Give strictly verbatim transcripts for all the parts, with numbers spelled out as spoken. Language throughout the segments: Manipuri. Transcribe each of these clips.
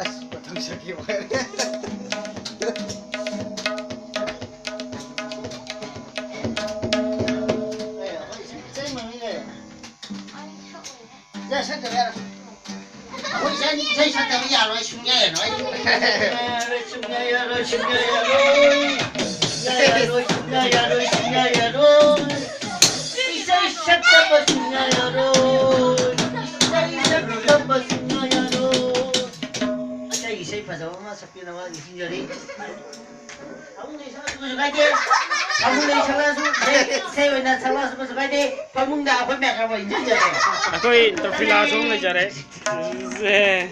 ꯑꯁ, ꯃꯊꯪ ꯁꯛꯀꯦ ꯑꯣꯏꯔꯦ꯫ ꯏꯁꯩ ꯃꯃꯤꯡ ꯀꯩ? ꯏꯁꯩ ꯁꯛꯇꯕ ꯌꯥꯔꯣꯏ꯫ ꯑꯩꯈꯣꯏ ꯏꯁꯩ, ꯏꯁꯩ ꯁꯛꯇꯕ ꯌꯥꯔꯣꯏ, ꯁꯨꯡꯌꯥ ꯌꯥꯔꯣꯏ꯫ ꯁꯨꯡꯌꯥ ꯌꯥꯔꯣꯏ, ꯁꯨꯡꯌꯥ ꯌꯥꯔꯣꯏ, ꯁꯨꯡꯌꯥ ꯌꯥꯔꯣꯏ꯫ ꯁꯨꯡꯌꯥ ꯌꯥꯔꯣꯏ, ꯁꯨꯡꯌꯥ ꯌꯥꯔꯣꯏ, ꯁꯨꯡꯌꯥ ꯌꯥꯔꯣꯏ꯫ ꯏꯁꯩ ꯁꯛꯇꯕ ꯁꯨꯡꯌꯥ ꯌꯥꯔꯣꯏ꯫ ꯏꯁꯩ ꯁꯛꯇꯕ ꯁꯨꯡꯌꯥ ꯌꯥꯔꯣꯏ꯫ ꯑꯇꯩ ꯏꯁꯩ ꯐꯖꯕ ꯑꯃ ꯁꯛꯄꯤꯅꯕ ꯅꯤꯡꯁꯤꯡꯖꯔꯤ꯫ ꯐꯃꯨꯡꯗ ꯏꯁꯩ ꯁꯛꯂꯁꯨ ꯀꯥꯏꯗꯦ꯫ ꯐꯃꯨꯡꯗ ꯏꯁꯩ ꯁꯛꯂꯁꯨ, ꯏꯁꯩ, ꯏꯁꯩ ꯑꯣꯏꯅ ꯁꯛꯂꯁꯨ ꯀꯩꯁꯨ ꯀꯥꯏꯗꯦ꯫ ꯐꯃꯨꯡꯗ ꯑꯩꯈꯣꯏ ꯃꯌꯥꯝ ꯈꯔ ꯏꯟꯁꯤꯟꯖꯔꯦ꯫ ꯑꯩꯈꯣꯏ ꯇ꯭ꯔꯣꯐꯤꯂꯥꯁꯨ ꯑꯃ ꯂꯩꯖꯔꯦ꯫ ꯁꯦ꯫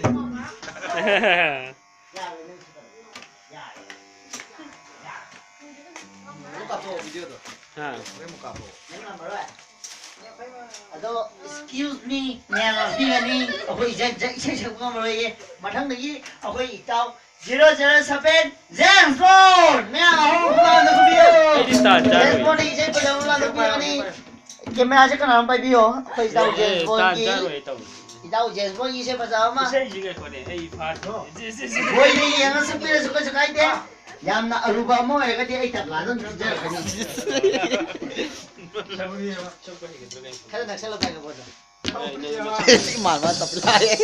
ꯑꯃꯨꯛ ꯀꯥꯞꯊꯣꯛꯑꯣ ꯚꯤꯗꯤꯑꯣꯗꯣ꯫ ꯍꯥ꯫ ꯍꯣꯔꯦꯟ ꯑꯃꯨꯛ ꯀꯥꯞꯄꯛꯑꯣ꯫ ꯑꯗꯣ, excuse me, ꯃꯌꯥꯝ ꯉꯥꯛꯄꯤꯒꯅꯤ꯫ ꯑꯩꯈꯣꯏ ꯏꯁꯩ, ꯏꯁꯩ ꯁꯛꯄ ꯉꯝꯃꯔꯣꯏꯌꯦ꯫ ꯃꯊꯪꯗꯒꯤ ꯑꯩꯈꯣꯏ ꯏꯇꯥꯎ zero zero seven James Bond! ꯃꯌꯥꯝ ꯑꯍꯧꯕ ꯃꯃꯥꯡꯗ ꯈꯨꯕꯤꯌꯨ! ꯑꯩꯗꯤ ꯇꯥꯟ ꯆꯥꯔꯣꯏ꯫ James Bond ꯒꯤ ꯏꯁꯩ ꯐꯖꯕ ꯃꯃꯥꯡꯗ ꯈꯨꯕꯤꯒꯅꯤ꯫ ꯀꯦꯃꯦꯔꯥꯁꯦ ꯀꯅꯥꯅꯣꯝ ꯄꯥꯏꯕꯤꯌꯣ꯫ ꯑꯩꯈꯣꯏ ꯏꯇꯥꯎ ꯑꯦ, James Bond ꯇꯥꯟ ꯒꯤ, ꯆꯥꯔꯣꯏ ꯇꯧ꯫ ꯏꯇꯥꯎ James Bond ꯒꯤ ꯏꯁꯩ ꯐꯖꯕ ꯑꯃ꯫ ꯏꯁꯩꯁꯤ ꯉꯥꯏꯈꯣꯅꯦ, ꯑꯩ ꯐꯥ-, ꯁꯤ, ꯁꯤ, ꯁꯤ, ꯁꯤ꯫ ꯕꯣꯏꯗ ꯌꯦꯡꯉ ꯁꯛꯄꯤꯔꯁꯨ ꯀꯩꯁꯨ ꯀꯥꯏꯗꯦ꯫ ꯌꯥꯝꯅ ꯑꯔꯨꯕ ꯑꯃ ꯑꯣꯏꯔꯒꯗꯤ ꯑꯩ ꯇꯕ꯭ꯂꯥꯗ ꯑꯗꯨꯝ ꯄꯤꯖꯔꯛꯀꯅꯤ꯫ ꯈꯔ ꯅꯛꯁꯜꯂꯣ ꯃꯥꯏꯛꯔꯣꯐꯣꯟꯗꯣ꯫ ꯏꯃꯥꯟ ꯃꯥꯟ ꯇꯞꯄꯤ ꯂꯥꯛꯑꯦ꯫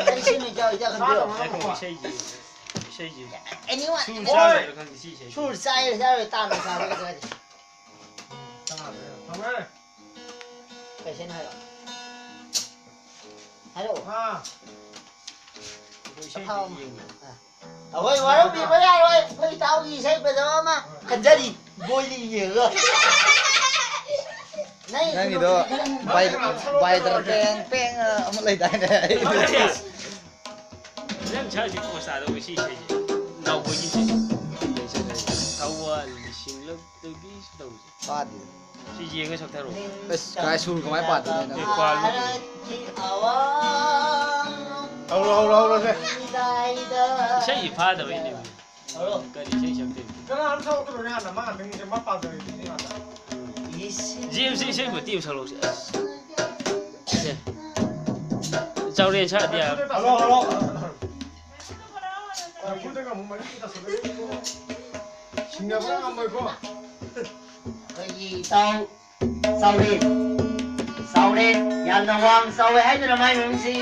ꯑꯩ ꯁꯤ ꯃꯤꯡ ꯆꯥꯎ, ꯏꯆꯥ ꯈꯟꯕꯤꯔꯣ꯫ ꯉꯥꯏꯈꯣ, ꯏꯁꯩꯁꯤ, ꯏꯁꯩꯁꯤ꯫ Anyone? ꯁꯨꯔ ꯆꯥꯗꯣꯏꯔꯥ ꯈꯪꯗꯦ, ꯁꯤ ꯏꯁꯩꯁꯤ꯫ ꯁꯨꯔ ꯆꯥꯏꯔ ꯆꯥꯔꯣꯏ ꯇꯥꯟꯅ ꯆꯥꯕ ꯀꯩꯁꯨ ꯀꯥꯏꯗꯦ꯫ ꯀꯩꯁꯦꯅ ꯍꯥꯏꯔꯣ꯫ ꯍꯥꯏꯔꯛꯑꯣ꯫ ꯑꯩꯈꯣꯏ ꯏꯁꯩꯗꯤ ꯑꯐꯥꯎ ꯑꯃ꯫ ꯌꯦꯡꯉꯤ꯫ ꯑꯥ꯫ ꯑꯩꯈꯣꯏ ꯋꯥꯔꯧꯕꯤꯕ ꯌꯥꯔꯣꯏ꯫ ꯑꯩꯈꯣꯏ ꯏꯇꯥꯎꯒꯤ ꯏꯁꯩ ꯐꯖꯕ ꯑꯃ ꯈꯟꯖꯔꯤ꯫ ꯕꯣꯏꯗ ꯌꯦꯡꯉꯒ꯫ ꯅꯪ ꯅꯪꯒꯤꯗꯣ ꯈꯨꯅꯣꯛꯇꯨꯗꯤ ꯈꯔ ꯕꯥꯏ-, ꯕꯥꯏꯗꯔ ꯄꯦꯡ ꯄꯦꯡ ꯑꯃ ꯂꯩꯗꯥꯏꯅꯦ? ꯅꯪ ꯁꯛꯏꯁꯤ ꯄꯣꯁ ꯇꯥꯗꯧꯕ ꯁꯤ ꯏꯁꯩꯁꯦ꯫ ꯅꯥꯎꯕꯣꯏꯒꯤ ꯏꯁꯩꯁꯦ꯫ ꯊꯋꯥꯟ ꯂꯤꯁꯤꯡꯂꯛꯇꯒꯤ ꯁꯤ ꯇꯧꯕꯁꯦ꯫ ꯇꯥꯗꯦ꯫ ꯁꯤ ꯌꯦꯡꯉ ꯁꯛꯊꯔꯛꯑꯣ꯫ ꯑꯁ, ꯀꯥꯏ ꯁꯨꯔ ꯀꯃꯥꯏ ꯄꯥꯗꯣꯏꯅꯣ? ꯑꯦ, ꯄꯥꯜꯂꯣ꯫ ꯍꯧꯔꯣ, ꯍꯧꯔꯣ, ꯍꯧꯔꯣ, ꯁꯦ꯫ ꯏꯁꯩꯁꯤ ꯐꯥꯗꯕꯩꯅꯦ꯫ ꯀꯔꯤ ꯏꯁꯩ ꯁꯛꯇꯣꯏꯅꯣ? ꯀꯅꯥꯅꯣ ꯊꯕꯛ ꯇꯧꯔꯣꯅꯦ ꯍꯥꯟꯅ ꯃꯥ ꯉꯥꯛꯇꯪꯁꯦ ꯃꯥ ꯄꯥꯝꯖꯔꯦ ꯁꯤ ꯉꯥꯛꯇ꯫ ꯖꯦꯝꯁ ꯏꯁꯩ ꯃꯇꯦꯛ ꯑꯃ ꯁꯛꯂꯛꯎꯁꯦ꯫ ꯑꯁ꯫ ꯁꯦ꯫ ꯆꯥꯎꯔꯦꯟ ꯁꯛꯑꯗꯤ ꯌꯥꯔꯣꯏ꯫ Hello, hello. ꯅꯝꯐꯨꯗꯒ ꯑꯃꯨꯛ ꯃꯔꯤ ꯇꯥꯁꯜꯂꯛꯑꯦ꯫ ꯁꯤꯡꯅꯕ ꯉꯝꯃꯣꯏꯀꯣ꯫ ꯑꯩꯈꯣꯏꯒꯤ ꯏꯇꯥꯎ ꯆꯥꯎꯔꯦꯟ, ꯆꯥꯎꯔꯦꯟ ꯌꯥꯝꯅ ꯋꯥꯡ ꯆꯥꯎꯋꯦ ꯍꯥꯏꯗꯨꯅ ꯃꯥꯏ ꯃꯃꯤꯡꯁꯤ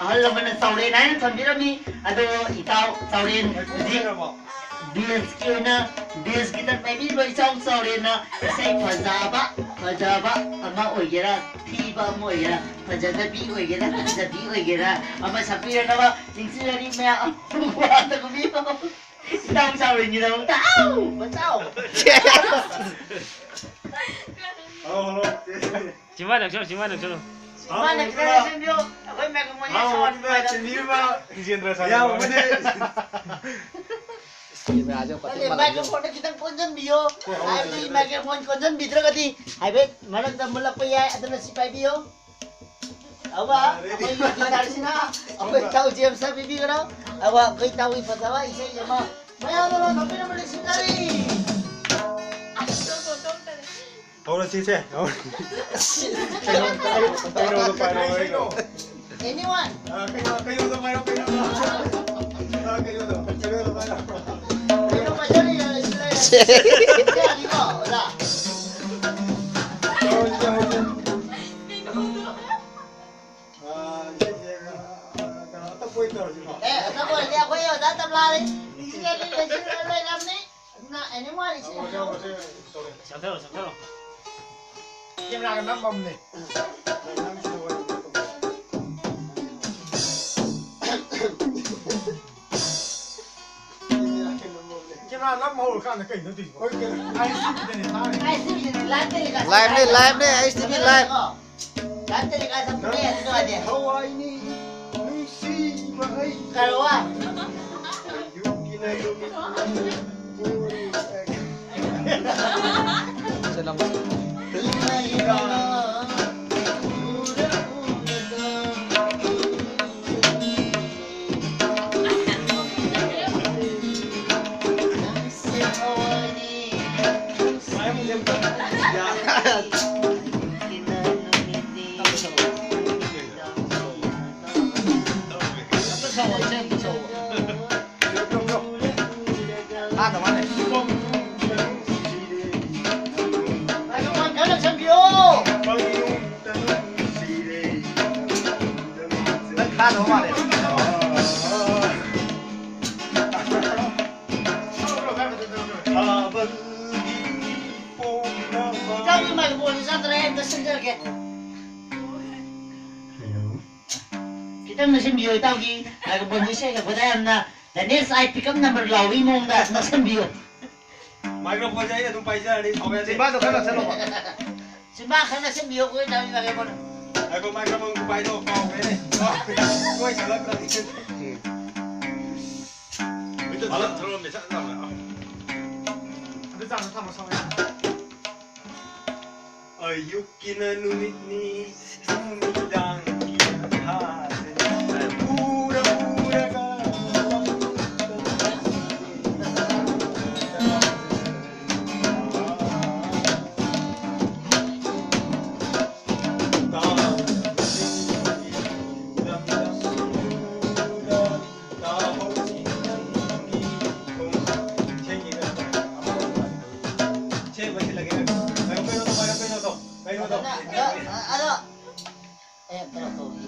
ꯑꯍꯜ ꯂꯃꯟꯅ ꯆꯥꯎꯔꯦꯟ ꯍꯥꯏꯅ ꯊꯝꯕꯤꯔꯝꯃꯤ꯫ ꯑꯗꯣ ꯏꯇꯥꯎ ꯆꯥꯎꯔꯦꯟ ꯍꯧꯖꯤꯛ ꯕꯦꯁꯀꯤ ꯑꯣꯏꯅ, ꯕꯦꯁꯀꯤꯗ ꯃꯥꯏꯕꯤꯕ ꯏꯆꯥꯎ ꯆꯥꯎꯔꯦꯟꯅ ꯏꯁꯩ ꯐꯖꯕ, ꯐꯖꯕ ꯑꯃ ꯑꯣꯏꯒꯦꯔꯥ, ꯊꯤꯕ ꯑꯃ ꯑꯣꯏꯒꯦꯔꯥ, ꯐꯖꯗꯕꯤ ꯑꯣꯏꯒꯦꯔꯥ, ꯐꯖꯕꯤ ꯑꯣꯏꯒꯦꯔꯥ, ꯑꯃ ꯁꯛꯄꯤꯔꯅꯕ ꯅꯤꯡꯁꯤꯡꯖꯔꯤ ꯃꯌꯥꯝ꯫ ꯋꯥꯗ ꯀꯨꯝꯕꯤꯌꯨ꯫ ꯏꯇꯥꯎ ꯆꯥꯎꯔꯦꯟꯒꯤꯗꯃꯛꯇ꯫ ꯑꯥꯎ! ꯃꯆꯥꯎ! Hello, hello. ꯆꯤꯝꯕꯥꯟ ꯅꯛꯁꯜꯂꯨ, ꯆꯤꯝꯕꯥꯟ ꯅꯛꯁꯜꯂꯨ꯫ ꯃꯥꯅ ꯈꯤꯇꯪ ꯂꯦꯡꯁꯤꯟꯕꯤꯌꯨ꯫ ꯑꯩꯈꯣꯏ ꯃꯥꯏꯀ꯭ꯔꯣꯐꯣꯟꯁꯦ ꯍꯥꯎ, ꯁꯥꯎꯟ ꯅꯨꯡꯉꯥꯏꯇꯕ꯫ ꯆꯤꯟꯕꯤꯕ ꯇꯤꯖꯦꯟꯗ꯭ꯔ ꯁꯥꯟꯅꯕ꯫ ꯌꯥꯎꯕꯅꯦ꯫ ꯀꯦꯃꯦꯔꯥꯁꯦ ꯑꯃꯨꯛ ꯅꯠꯇꯦ, ꯄꯠꯊꯣꯛ ꯃꯥꯜꯂꯦ꯫ ꯃꯥꯏꯀ꯭ꯔꯣꯐꯣꯟꯗꯣ ꯈꯤꯇꯪ ꯀꯣꯟꯁꯤꯟꯕꯤꯌꯣ꯫ ꯍꯥꯏꯕꯗꯤ ꯃꯥꯏꯀ꯭ꯔꯣꯐꯣꯟ ꯀꯣꯟꯁꯤꯟꯕꯤꯗ꯭ꯔꯒꯗꯤ ꯍꯥꯏꯐꯦꯠ ꯃꯔꯛꯇ ꯃꯨꯠꯂꯛꯄ ꯌꯥꯏ, ꯑꯗꯨꯅ ꯁꯤ ꯄꯥꯏꯕꯤꯌꯣ꯫ ꯑꯗꯨꯒ ꯑꯩꯈꯣꯏꯒꯤ ꯒꯤꯇꯥꯔꯁꯤꯅ ꯑꯩꯈꯣꯏ ꯏꯇꯥꯎ ꯖꯦꯝꯁꯇ ꯄꯤꯕꯤꯒꯗꯧ꯫ ꯑꯗꯨꯒ ꯑꯩꯈꯣꯏ ꯏꯇꯥꯎꯒꯤ ꯐꯖꯕ ꯏꯁꯩ ꯑꯃ ꯃꯌꯥꯝꯅ ꯅꯣꯛꯄꯤꯅꯕ ꯂꯤꯁꯤꯡ ꯇꯔꯦꯠ꯫ ꯍꯧꯔꯁꯤꯁꯦ꯫ ꯀꯩꯅꯣ, ꯀꯩꯅꯣ, ꯀꯩꯅꯣꯗꯣ ꯄꯥꯏꯔꯣ, ꯀꯩꯅꯣ꯫ Anyone? ꯑ, ꯀꯩꯅꯣ, ꯀꯩꯅꯣꯗꯣ ꯄꯥꯏꯔꯣ, ꯀꯩꯅꯣꯗꯣ꯫ ꯑ, ꯀꯩꯅꯣꯗꯣ, ꯀꯩꯅꯣꯗꯣ ꯄꯥꯏꯔꯣ꯫ ꯀꯩꯅꯣ ꯄꯥꯏꯖꯔꯤ, ꯁꯤ ꯂꯩꯔꯦ꯫ ꯁꯤ ꯌꯥꯅꯤꯀꯣ, ꯑꯣꯖꯥ? ꯇꯧꯔꯁꯤ, ꯇꯧꯔꯁꯤ꯫ ꯑ, ꯁꯤꯁꯦ, ꯑ, ꯀꯩꯅꯣ, ꯑꯇꯞꯄ ꯑꯣꯏꯅ ꯇꯧꯔꯁꯤꯀꯣ꯫ ꯑꯦ, ꯑꯇꯞꯄ ꯑꯣꯏꯔꯗꯤ ꯑꯩꯈꯣꯏ ꯑꯣꯖꯥ ꯇꯝꯂꯥ ꯂꯩ꯫ ꯏꯁꯤꯡ ꯂꯩꯔꯝꯅꯤ꯫ ꯅ ꯑꯦꯅꯤꯃꯦꯜ ꯏꯁꯤꯡ ꯁꯛꯊꯔꯣ, ꯁꯛꯊꯔꯣ, ꯁꯛꯊꯔꯣ꯫ ꯀꯦꯃꯦꯔꯥꯒ ꯅꯝꯕ ꯑꯃꯅꯦ꯫ ꯀꯦꯃꯦꯔꯥ ꯅꯝꯕ ꯍꯧꯔꯀꯥꯟꯗ ꯀꯩꯅꯣ ꯇꯧꯔꯤꯁꯤꯕꯣ? ꯍꯣꯏ, ꯀꯩꯅꯣ? ꯑꯥꯏ ꯑꯦꯁ ꯇꯤ ꯚꯤꯗꯅꯦ ꯊꯥꯔꯤꯁꯦ꯫ ꯑꯥꯏ ꯑꯦꯁ ꯇꯤ ꯚꯤꯗꯅꯦ, live telecast. Live ꯅꯦ, live ꯅꯦ, I S T V live. Live telecast ꯅꯠꯇꯦ, ꯑꯗꯨ ꯅꯨꯡꯉꯥꯏꯇꯦ꯫ ꯊꯋꯥꯏꯅꯤ ꯅꯨꯡꯁꯤꯕ ꯑꯩ꯫ ꯀꯔꯋꯥ? ꯌꯨꯝꯒꯤ ꯅꯨꯃꯤꯠ꯫ ꯁꯦꯝ ꯄꯨꯊꯣꯛꯑꯣ꯫ ꯇꯥꯗ ꯃꯥꯜꯂꯦ꯫ ꯃꯥꯏꯀ꯭ꯔꯣꯐꯣꯟ ꯈꯔ ꯅꯛꯁꯟꯕꯤꯌꯣ꯫ ꯅꯪ ꯇꯥꯗꯕ ꯃꯥꯜꯂꯦ꯫ ꯏꯇꯥꯎꯒꯤ ꯃꯥꯏꯀ꯭ꯔꯣꯐꯣꯟꯁꯦ ꯆꯠꯇ꯭ꯔꯦ, ꯑꯝꯇ ꯁꯤꯟꯖꯔꯒꯦ꯫ ꯈꯤꯇꯪ ꯅꯛꯁꯤꯟꯕꯤꯌꯣ ꯏꯇꯥꯎꯒꯤ ꯃꯥꯏꯀ꯭ꯔꯣꯐꯣꯟꯁꯦ ꯁꯦꯡꯅ ꯌꯥꯝꯅ the next I pick up number ꯂꯥꯎꯕꯒꯤ ꯃꯑꯣꯡꯗ ꯅꯛꯁꯤꯟꯕꯤꯌꯣ꯫ ꯃꯥꯏꯀ꯭ꯔꯣꯐꯣꯟꯁꯦ ꯑꯩꯅ ꯑꯗꯨꯝ ꯄꯥꯏꯖꯔꯅꯤ, ꯁꯥꯎ ꯌꯥꯗꯦ꯫ ꯆꯤꯟꯕꯥꯡꯗꯣ ꯈꯔ ꯅꯛꯁꯜꯂꯣꯕ꯫ ꯆꯤꯟꯕꯥꯡ ꯈꯔ ꯅꯛꯁꯤꯟꯕꯤꯌꯣ, ꯑꯩꯈꯣꯏ ꯏꯇꯥꯎꯒꯤ ꯃꯥꯏꯀ꯭ꯔꯣꯐꯣꯟ꯫ ꯉꯥꯏꯈꯣ, ꯃꯥꯏꯀ꯭ꯔꯣꯐꯣꯟ ꯄꯥꯏꯗꯣ ꯀꯥꯎꯈ꯭ꯔꯦꯅꯦ꯫ ꯂꯣꯏ ꯁꯥꯒꯠꯈ꯭ꯔꯕꯅꯤ꯫ ꯃꯤꯠꯇ ꯊꯣꯛꯂꯛ-, ꯊꯣꯛꯂꯛꯑꯝꯃꯦ, ꯁꯠ ꯂꯥꯎꯅ꯫ ꯑꯗꯨ ꯆꯥꯡꯗ ꯊꯝꯃꯣ, ꯁꯥꯎ ꯌꯥꯗꯦ꯫ ꯑꯌꯨꯛꯀꯤꯅ ꯅꯨꯃꯤꯠꯅꯤ, ꯅꯨꯃꯤꯗꯥꯡꯒꯤꯅ ꯊꯥꯁꯤꯅꯤ꯫ ꯄꯨꯔ ꯄꯨꯔꯒ ꯁꯦ, ꯂꯣꯏꯁꯤꯜꯂꯒꯦ꯫ ꯀꯩꯅꯣ, ꯀꯩꯅꯣ, ꯀꯩꯅꯣ, ꯀꯩꯅꯣ, ꯀꯩꯅꯣ꯫ ꯑꯗꯣ, ꯑꯗꯣ, ꯑꯗꯣ, ꯑꯦ, ꯀꯩꯅꯣ ꯇꯧꯏ꯫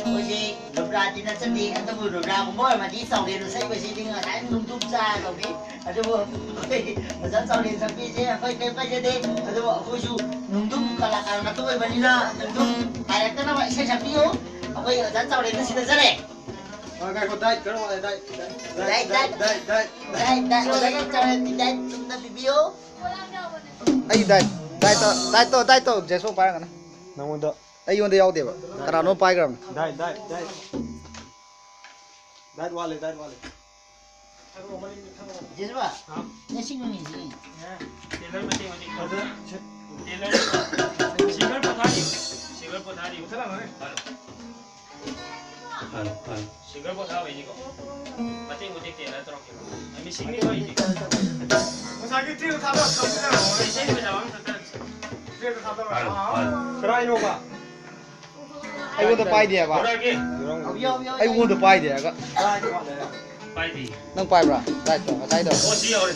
ꯑꯩꯈꯣꯏꯁꯦ ꯔꯨꯕ꯭ꯔꯥꯗꯤ ꯅꯠꯆꯗꯦ, ꯑꯗꯨꯕꯨ ꯔꯨꯕ꯭ꯔꯥꯒꯨꯝꯕ ꯑꯣꯏꯔꯝꯃꯗꯤ ꯆꯥꯎꯔꯦꯟ ꯏꯁꯩꯕꯁꯤꯗꯤ ꯉꯁꯥꯏ ꯅꯨꯡꯗꯨꯞ ꯆꯥꯔꯗꯧꯅꯤ꯫ ꯑꯗꯨꯕꯨ ꯑꯩꯈꯣꯏ ꯑꯣꯖꯥ ꯆꯥꯎꯔꯦꯟ ꯁꯛꯄꯤꯁꯦ ꯑꯩꯈꯣꯏ ꯀꯔꯤꯝ ꯄꯥꯏꯖꯗꯦ꯫ ꯑꯗꯨꯕꯨ ꯑꯩꯈꯣꯏꯁꯨ ꯅꯨꯡꯗꯨꯞ ꯀꯂꯥꯀꯥꯔ ꯉꯥꯛꯇ ꯑꯣꯏꯕꯅꯤꯅ ꯅꯨꯡꯗꯨꯞ ꯍꯥꯏꯔꯛꯇꯅꯕ ꯏꯁꯩ ꯁꯛꯄꯤꯌꯨ꯫ ꯑꯩꯈꯣꯏ ꯑꯣꯖꯥ ꯆꯥꯎꯔꯦꯟꯗ ꯁꯤꯟꯅꯖꯔꯦ꯫ ꯑ, ꯉꯥꯏꯈꯣ, ꯗꯥꯏꯠ ꯈꯔ ꯋꯥꯠꯂꯦ, diet, diet, diet, diet, diet, diet. Diet, diet, ꯑꯣꯖꯥ ꯆꯥꯎꯔꯦꯟꯒꯤ ꯗꯥꯏꯠ ꯑꯝꯇ ꯄꯤꯕꯤꯌꯨ꯫ ꯑꯩ ꯗꯥꯏꯠ, ꯗꯥꯏꯠꯇꯣ, ꯗꯥꯏꯠꯇꯣ, ꯗꯥꯏꯠꯇꯣ ꯖꯦꯁꯣ ꯄꯥꯏꯔꯝꯒꯅꯤ꯫ ꯅꯉꯣꯟꯗ ꯑꯩꯉꯣꯟꯗ ꯌꯥꯎꯗꯦꯕ꯫ ꯀꯅꯥꯅꯣ ꯄꯥꯏꯈ꯭ꯔꯕꯅꯤ꯫ Diet, diet, diet. ꯗꯥꯏꯠ ꯋꯥꯠꯂꯦ, ꯗꯥꯏꯠ ꯋꯥꯠꯂꯦ꯫ ꯖꯦꯁꯕꯥ, ꯍꯥ? ꯉꯁꯤ ꯅꯨꯃꯤꯠꯁꯤ꯫ ꯇꯦꯂꯔ ꯃꯇꯦꯛ ꯃꯇꯦꯛ ꯇꯧ꯫ ꯑꯗ ꯁꯦ-, ꯇꯦꯂꯔ ꯁꯤꯡꯒꯔ ꯄꯣꯊꯥꯔꯤ, ꯁꯤꯡꯒꯔ ꯄꯣꯊꯥꯔꯤ꯫ ꯃꯨꯊꯠꯂꯝꯃꯅꯤ꯫ ꯍꯜꯂꯣ꯫ Hello, hello. ꯁꯤꯡꯒꯔ ꯄꯣꯊꯥꯕꯩꯅꯤꯀꯣ꯫ ꯃꯇꯦꯛ ꯃꯇꯦꯛ ꯇꯦꯂꯔ ꯇꯧꯔꯛꯀꯦ꯫ ꯃꯤꯁꯤꯡꯗꯤ ꯂꯣꯏꯗꯦ꯫ ꯉꯁꯥꯏꯒꯤ ꯇ꯭ꯔꯦꯗꯣ ꯊꯥꯗꯔ ꯊꯝꯕꯤꯔꯝꯃꯣ꯫ ꯏꯁꯩ ꯐꯖꯕ ꯑꯃ ꯊꯥꯗꯔꯁꯤ꯫ ꯇ꯭ꯔꯦꯗꯣ ꯊꯥꯗꯔꯣ꯫ Hello, hello. ꯀꯗꯥꯏꯅꯣꯕ? ꯑꯩꯉꯣꯟꯗ ꯄꯥꯏꯗꯦ ꯍꯥꯏꯕ꯫ ꯊꯣꯔꯛꯑꯒꯦ꯫ ꯑꯩꯉꯣꯟꯗ ꯄꯥꯏꯗꯦ ꯍꯥꯏꯔꯒ꯫ ꯄꯥꯏꯗꯦ꯫ ꯅꯪ ꯄꯥꯏꯕ꯭ꯔꯥ? ꯂꯥꯏꯠꯇꯣ, ꯉꯁꯥꯏꯗꯣ꯫ ꯑꯣ, ꯁꯤ ꯌꯥꯎꯔꯦ꯫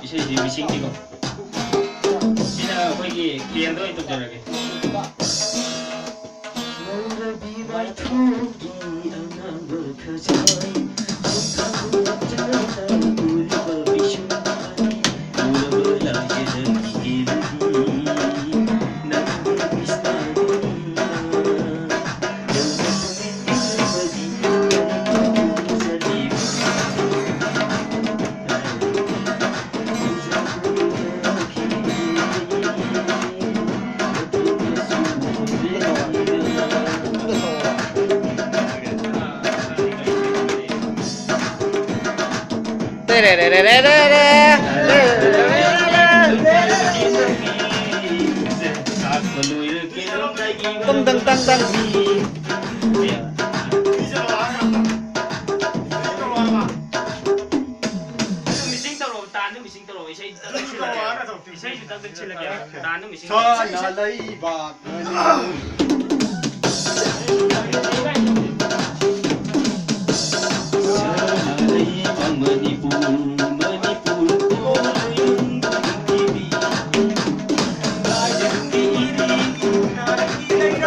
ꯏꯁꯩꯁꯤ ꯃꯤꯁꯤꯡꯅꯤꯀꯣ꯫ ꯁꯤꯅ ꯑꯩꯈꯣꯏꯒꯤ ꯀꯦꯟꯗ ꯑꯣꯏꯅ ꯇꯧꯖꯔꯒꯦ꯫ ꯇꯪ, ꯇꯪ, ꯇꯪ, ꯇꯪ꯫ ꯃꯤꯁꯤꯡ ꯇꯧꯔꯣ, ꯇꯥꯟꯗꯨ ꯃꯤꯁꯤꯡ ꯇꯧꯔꯣ, ꯏꯁꯩ ꯇꯞꯅ ꯁꯤꯜꯂꯒꯦ꯫ ꯏꯁꯩꯁꯨ ꯇꯞꯅ ꯁꯤꯜꯂꯒꯦ꯫ ꯇꯥꯟꯗꯨ ꯃꯤꯁꯤꯡ ꯇꯧꯔꯣ꯫ ꯁꯅꯥ ꯂꯩꯕꯥꯛ ꯃꯅꯤꯄꯨꯔ, ꯃꯅꯤꯄꯨꯔ꯫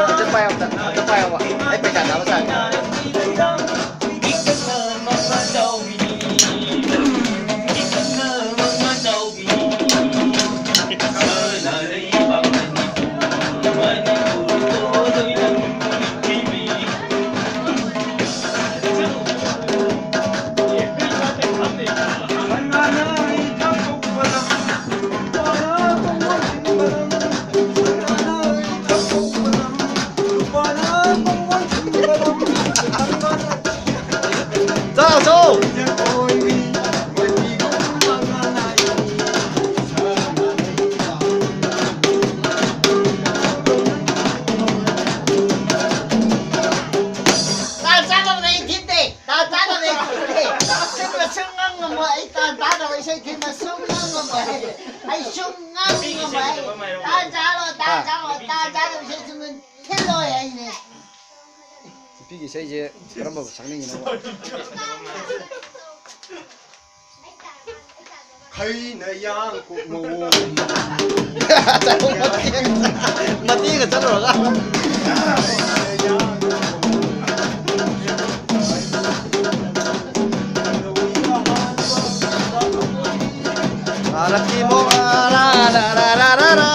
ꯑꯝꯇ ꯄꯥꯏꯌꯣ, ꯑꯝꯇ, ꯑꯝꯇ ꯄꯥꯏꯌꯣꯕ꯫ ꯑꯩ ꯄꯩꯁꯥ ꯆꯥꯕ ꯁꯥꯒꯦ꯫ ꯑꯩ ꯇꯥꯟ ꯆꯥꯗꯕ ꯏꯁꯩ ꯊꯤꯟꯕ ꯁꯨꯡ ꯉꯝ ꯉꯝꯃꯣꯏ꯫ ꯑꯩ ꯁꯨꯡ ꯉꯝ ꯉꯝꯃꯣꯏ꯫ ꯇꯥꯟ ꯆꯥꯔꯣ, ꯇꯥꯟ ꯆꯥꯔꯣ, ꯇꯥꯟ ꯆꯥꯗꯕ ꯏꯁꯩ ꯁꯨꯡ ꯊꯤꯜꯂꯣꯏ ꯑꯩꯅꯦ꯫ ꯅꯨꯄꯤꯒꯤ ꯏꯁꯩꯁꯦ ꯀꯔꯝꯕ ꯁꯛꯅꯤꯡꯉꯤꯅꯣ? ꯈꯩꯅ ꯌꯥꯡ ꯀꯣꯛ ꯃꯑꯣꯡ꯫ ꯃꯇꯦꯛ, ꯃꯇꯦꯛꯒ ꯆꯠꯂꯨꯔꯒ꯫ ꯚꯥꯔꯠꯀꯤ ꯃꯣ-, ꯔꯥ, ꯔꯥ, ꯔꯥ꯫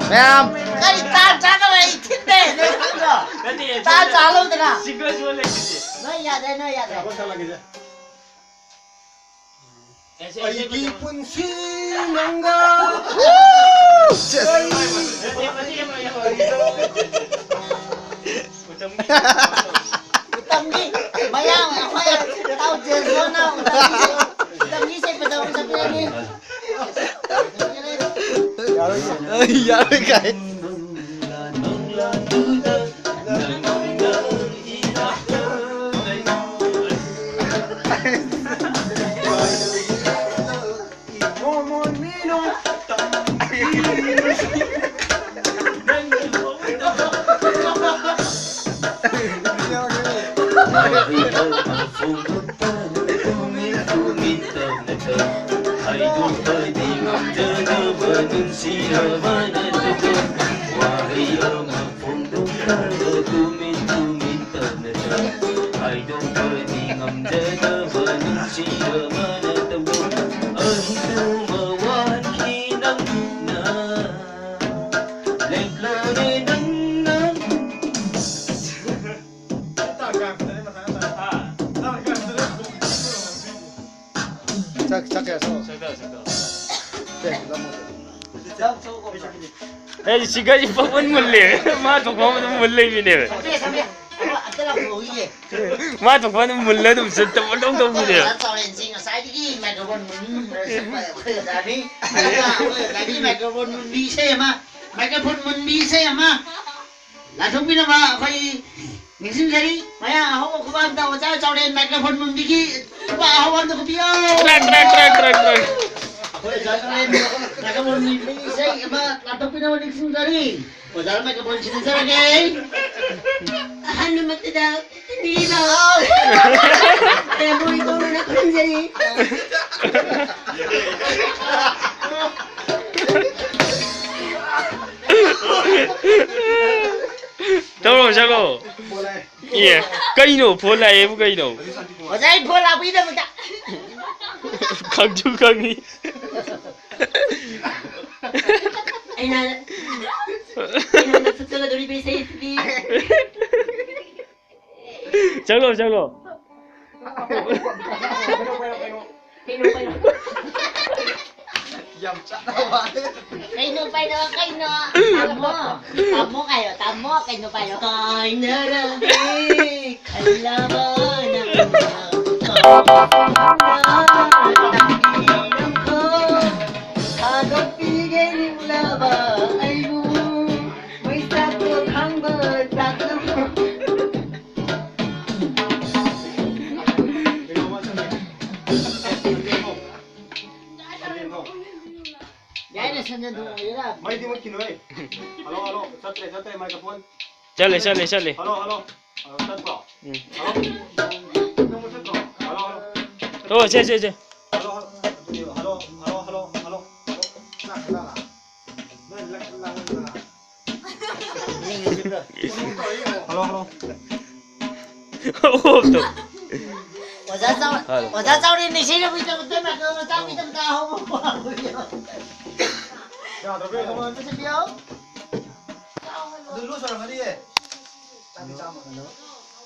ꯃꯌꯥꯝ꯫ ꯀꯔꯤ ꯇꯥꯟ ꯆꯥꯗꯕ ꯑꯩ ꯊꯤꯟꯗꯦ, ꯅꯣꯏ ꯈꯪꯗ꯭ꯔꯣ? ꯅꯠꯇꯦ, ꯇꯥꯟ ꯆꯥꯍꯧꯗꯅ꯫ ꯁꯤꯡꯒꯔꯁꯨ ꯂꯩꯁꯤꯗꯤ꯫ ꯅꯣꯏ ꯌꯥꯗ꯭ꯔꯦ, ꯅꯣꯏ ꯌꯥꯗ꯭ꯔꯦ꯫ ꯑꯩꯒꯤ ꯄꯨꯟꯁꯤ ꯅꯪꯒ꯫ ꯁꯦꯁ꯫ ꯎꯇꯝꯒꯤ ꯃꯌꯥꯝ ꯑꯩꯈꯣꯏ ꯏꯇꯥꯎ ꯖꯦꯟꯁꯣꯟꯅ ꯎꯇꯝꯒꯤ, ꯎꯇꯝꯒꯤ ꯏꯁꯩ ꯐꯖꯕ ꯑꯃ ꯁꯛꯄꯤꯔꯅꯤ꯫ ꯑꯩ ꯌꯥꯔꯣꯏ ꯀꯥꯏ꯫ ꯍꯥꯏꯗꯣꯛꯄꯗꯤ ꯉꯝꯖꯗꯕ ꯅꯨꯡꯁꯤꯔꯕ ꯅꯠꯇꯕ ꯋꯥꯍꯩ ꯑꯃ ꯐꯣꯡꯗꯣꯛꯇꯕ ꯇꯨꯃꯤꯟ ꯇꯨꯃꯤꯟ ꯇꯞꯅ ꯍꯥꯏꯗꯣꯛꯄꯗꯤ ꯉꯝꯖꯗꯕ ꯅꯨꯡꯁꯤꯔꯕ ꯅꯠꯇꯕ ꯑꯍꯤꯡꯗꯨꯃ ꯋꯥꯍꯟꯈꯤ ꯅꯪꯅ ꯂꯦꯞꯂꯣꯅꯦ ꯅꯪꯅ꯫ ꯆꯥꯛ, ꯆꯥꯛ ꯀꯌꯥ ꯆꯥꯎ? ꯆꯥꯛ ꯆꯥꯎ, ꯆꯥꯛ ꯆꯥꯎ꯫ ꯁꯦ, ꯂꯝꯃꯣ꯫ ꯑꯩ ꯁꯤꯒꯥꯏꯁꯤ ꯄꯪꯃꯨꯟ ꯃꯨꯜꯂꯦ꯫ ꯃꯥ ꯊꯣꯛꯄ ꯑꯃ ꯑꯗꯨꯝ ꯃꯨꯜ ꯂꯩꯕꯤꯅꯦꯕ꯫ ꯁꯝꯃꯦ, ꯁꯝꯃꯦ꯫ ꯑꯃ ꯑꯝꯇ ꯂꯥꯎꯊꯣꯛꯈꯤꯒꯦ꯫ ꯃꯥ ꯊꯣꯛꯄ ꯑꯗꯨꯝ ꯃꯨꯜꯂ ꯑꯗꯨꯝ ꯆꯠꯇꯕ ꯂꯧ ꯇꯧꯕꯤꯅꯦꯕ꯫ ꯆꯥꯎꯔꯦꯟꯁꯤ ꯉꯁꯥꯏ ꯑꯗꯒꯤ ꯃꯥꯏꯀ꯭ꯔꯣꯐꯣꯟ ꯃꯨꯟꯕꯤ ꯃꯨꯟꯕ ꯁꯛꯄ ꯑꯩꯈꯣꯏ ꯑꯣꯖꯥꯅꯤ꯫ ꯑꯗꯨꯒ ꯑꯩꯈꯣꯏ ꯑꯣꯖꯥꯒꯤ ꯃꯥꯏꯀ꯭ꯔꯣꯐꯣꯟ ꯃꯨꯟꯕꯤ ꯏꯁꯩ ꯑꯃ, ꯃꯥꯏꯀ꯭ꯔꯣꯐꯣꯟ ꯃꯨꯟꯕꯤ ꯏꯁꯩ ꯑꯃ ꯂꯥꯟꯊꯣꯛꯄꯤꯅꯕ ꯑꯩꯈꯣꯏ ꯅꯤꯡꯁꯤꯡꯖꯔꯤ꯫ ꯃꯌꯥꯝ ꯑꯍꯧꯕ ꯈꯨꯕꯥꯛ ꯑꯝꯗ ꯑꯣꯖꯥ ꯆꯥꯎꯔꯦꯟ ꯃꯥꯏꯀ꯭ꯔꯣꯐꯣꯟ ꯃꯨꯟꯕꯤꯒꯤ ꯈꯨꯕꯥꯛ ꯑꯍꯧꯕ ꯑꯝꯗ ꯈꯨꯕꯤꯌꯣ꯫ ꯇ꯭ꯔꯦꯛ, ꯇ꯭ꯔꯦꯛ, ꯇ꯭ꯔꯦꯛ, ꯇ꯭ꯔꯦꯛ, ꯇ꯭ꯔꯦꯛ꯫ ꯑꯩꯈꯣꯏ ꯑꯣꯖꯥ ꯆꯥꯎꯔꯦꯟ ꯃꯥꯏꯀ꯭ꯔꯣꯐꯣꯟ ꯃꯨꯟꯕꯤꯒꯤ ꯏꯁꯩ ꯑꯃ ꯂꯥꯟꯊꯣꯛꯄꯤꯅꯕ ꯅꯤꯡꯁꯤꯡꯖꯔꯤ꯫ ꯑꯣꯖꯥ ꯃꯥꯏꯀ꯭ꯔꯣꯐꯣꯟ ꯁꯤꯟꯖꯔꯒꯦ꯫ ꯑꯍꯥꯟꯕꯃꯛꯇꯗ ꯄꯤꯕꯤꯕ ꯇꯥꯃꯣ ꯏꯕꯨꯡꯉꯣꯅ ꯈꯨꯔꯨꯝꯖꯔꯤ꯫ ꯇꯧꯔꯣ, ꯆꯠꯂꯣ꯫ ꯑꯦ, ꯀꯩꯅꯣ? ꯐꯣꯟ ꯂꯥꯛꯑꯦꯕꯨ ꯀꯩꯅꯣ? ꯑꯣꯖꯥ, ꯑꯩ ꯐꯣꯟ ꯂꯥꯛꯄꯒꯤꯗꯃꯛꯇ꯫ ꯈꯪꯁꯨ ꯈꯪꯉꯤ꯫ ꯑꯩꯅ, ꯑꯩꯅ ꯐꯨꯠꯇꯒꯗꯧꯔꯤꯕ ꯏꯁꯩ ꯑꯁꯤꯗꯤ꯫ ꯆꯠꯂꯣ, ꯆꯠꯂꯣ꯫ ꯀꯩꯅꯣ, ꯀꯩꯅꯣ? ꯌꯥꯝ ꯆꯥꯟꯅꯕ ꯋꯥꯅꯤ꯫ ꯀꯩꯅꯣ, ꯀꯩꯅꯣ, ꯀꯩꯅꯣ? ꯇꯥꯃꯣ, ꯇꯥꯃꯣ ꯀꯥꯏꯌꯣ, ꯇꯥꯃꯣ, ꯀꯩꯅꯣ ꯀꯥꯏꯌꯣ? ꯀꯥꯏꯅꯔꯒꯦ ꯈꯜꯂꯕ ꯅꯪꯅ ꯊꯥꯗꯣꯛꯄꯤꯒꯦ ꯅꯤꯡꯂꯕ ꯑꯩꯕꯨ꯫ ꯃꯩꯁꯥꯛꯇꯣ ꯈꯪꯕ ꯆꯥꯛꯂꯝ꯫ ꯌꯥꯏꯅꯦ, ꯁꯟꯖꯟ ꯊꯣꯡ ꯑꯣꯏꯒꯦꯔꯥ? ꯃꯩꯗꯤ ꯃꯨꯠꯈꯤꯅꯨꯍꯦ꯫ Hello, hello. ꯆꯠꯇ꯭ꯔꯦ, ꯆꯠꯇ꯭ꯔꯦ, ꯃꯥꯏꯀ꯭ꯔꯣꯐꯣꯟ꯫ ꯆꯠꯂꯦ, ꯆꯠꯂꯦ, ꯆꯠꯂꯦ꯫ Hello, hello. ꯍꯜꯂꯣ, ꯆꯠꯄ꯭ꯔꯣ? ꯎꯝ꯫ ꯍꯜꯂꯣ? ꯅꯪ ꯃꯨꯠꯊꯠꯄ꯭ꯔꯣ? Hello, hello. ꯑꯣ, ꯁꯦ, ꯁꯦ, ꯁꯦ꯫ Hello, hello. ꯑꯗꯨꯗꯤ hello, hello, hello, hello, hello. Hello, hello. Off ꯇꯧ꯫ ꯑꯣꯖꯥ ꯆꯥꯎ-, ꯍꯜꯂꯣ꯫ ꯑꯣꯖꯥ ꯆꯥꯎꯔꯦꯟ ꯏꯁꯩ ꯂꯧꯕꯤꯗꯃꯛꯇ ꯃꯥꯏꯀ꯭ꯔꯣꯐꯣꯟ ꯃꯆꯥ ꯄꯤꯗꯃꯛꯇ ꯑꯍꯧꯕ ꯄꯥꯎ꯫ ꯌꯥꯗ꯭ꯔꯕ ꯌꯦꯡꯉꯣ꯫ ꯃꯥꯏꯀ꯭ꯔꯣꯐꯣꯟ ꯑꯃ ꯄꯤꯁꯤꯟꯕꯤꯌꯣ꯫ ꯑꯗꯨ ꯂꯣꯏ ꯁꯨꯔꯝꯃꯅꯤꯌꯦ꯫ ꯆꯥꯛꯇꯤ ꯆꯥꯕ ꯃꯇꯝꯗ꯫